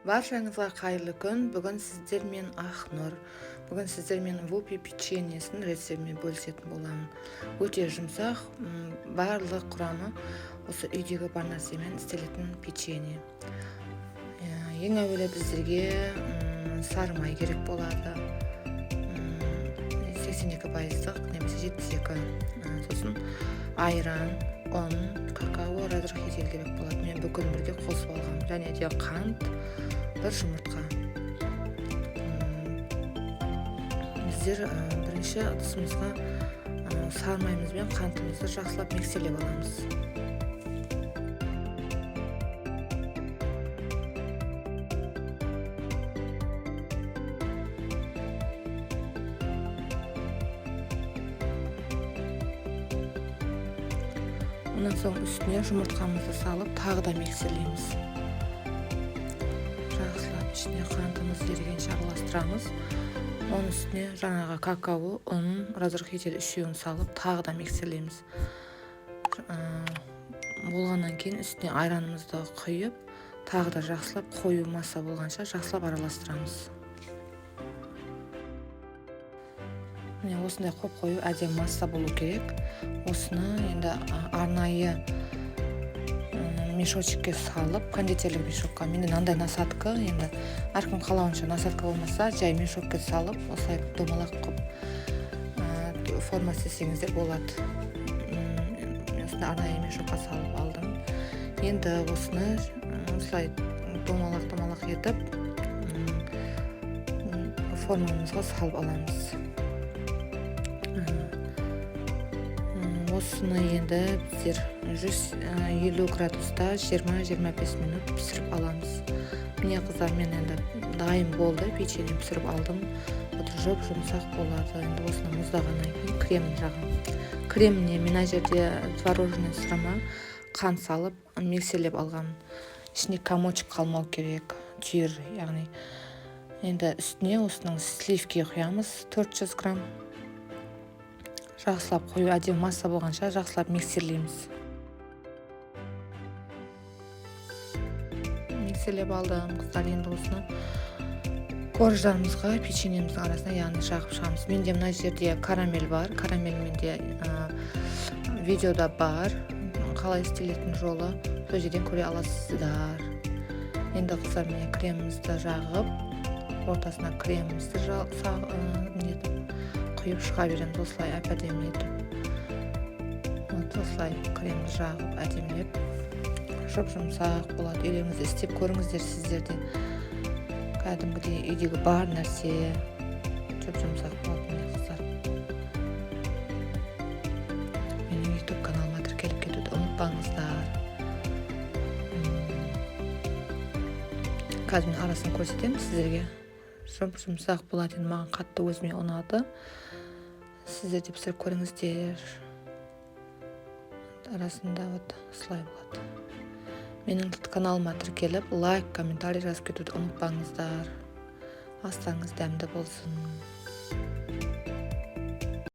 Баршаңызға қайырлы күн. Бүгін сіздермен Ақнұр. Бүгін сіздермен вупи печеньесінің рецептімен бөлісетін боламын. Өте жұмсақ, барлық құрамы осы үйдегі бар нәрсемен істелетін печенье. Ең әуелі біздерге сары май керек болады. 82%-лық немесе 72. Сосын айран, ұн, какао, разрыхлитель керек болады. Мен бүкіл бірге қосып алғанмын. Және де қант, бір жұмыртқа. Біздер бірінші ыдысымызға сары майымыз бен қантымызды жақсылап миксерлеп аламыз. Онан соң үстіне жұмыртқамызды салып, тағы да миксерлейміз. Жақсылап ішіне қантымыз ерігенше араластырамыз. Оның үстіне жаңағы какао, ұн, разрыхлитель үшеуін салып, тағы да миксерлейміз. Болғаннан кейін үстіне айранымызды құйып, тағы да жақсылап қою масса болғанша жақсылап араластырамыз. Міне, осындай қоп-қою әдемі масса болу керек. Осыны енді арнайы мешочекке салып, кондитерлік мешокқа. Менде мынандай насадка, енді әркім қалауынша, насадка болмаса, жай мешокке салып, осылай домалақ қылып форма істесеңіздер болады. Мен осындай арнайы мешокқа салып алдым. Енді осыны осылай домалақ-домалақ етіп, формамызға салып аламыз. Осыны енді біздер 150 градуста 20-25 минут пісіріп аламыз. Міне, қыздар, мен енді дайын болды, печенье пісіріп алдым. Вот, жұп-жұмсақ болады. Енді осыны мұздағаннан кейін кремін жағамын. Креміне мен мына жерде творожный сырыма қант салып миксерлеп алғанмын. Ішінде комочек қалмау керек, түйір, яғни. Енді үстіне осының сливки құямыз, 400 грамм. Жақсылап қою әдемі масса болғанша жақсылап миксерлейміз. Миксерлеп алдым, қыздар. Енді осыны корждарымызға, печеньеміздің арасына, яғни жағып шығамыз. Менде мына жерде карамель бар. Карамель менде видеода бар, қалай істелетін жолы, сол жерден көре аласыздар. Енді, қыздар, міне, кремімізді жағып, ортасына кремімізді нетіп құйып шыға береміз осылай әп әдемі етіп. Вот, осылай кремді жағып, әдемілеп, жұп-жұмсақ болады. Үйлеріңізде істеп көріңіздер сіздер де. Кәдімгідей үйдегі бар нәрсе, жұп-жұмсақ болады. Міне, қыздар, менің YouTube каналыма тіркеліп кетуді ұмытпаңыздар. Қазір мен арасын көрсетемін сіздерге. Жұп-жұмсақ болады. Енді маған қатты өзіме ұнады. Сіздер де пісіріп көріңіздер. Арасында вот осылай болады. Менің каналыма тіркеліп, лайк, комментарий жазып кетуді ұмытпаңыздар. Астарыңыз дәмді болсын.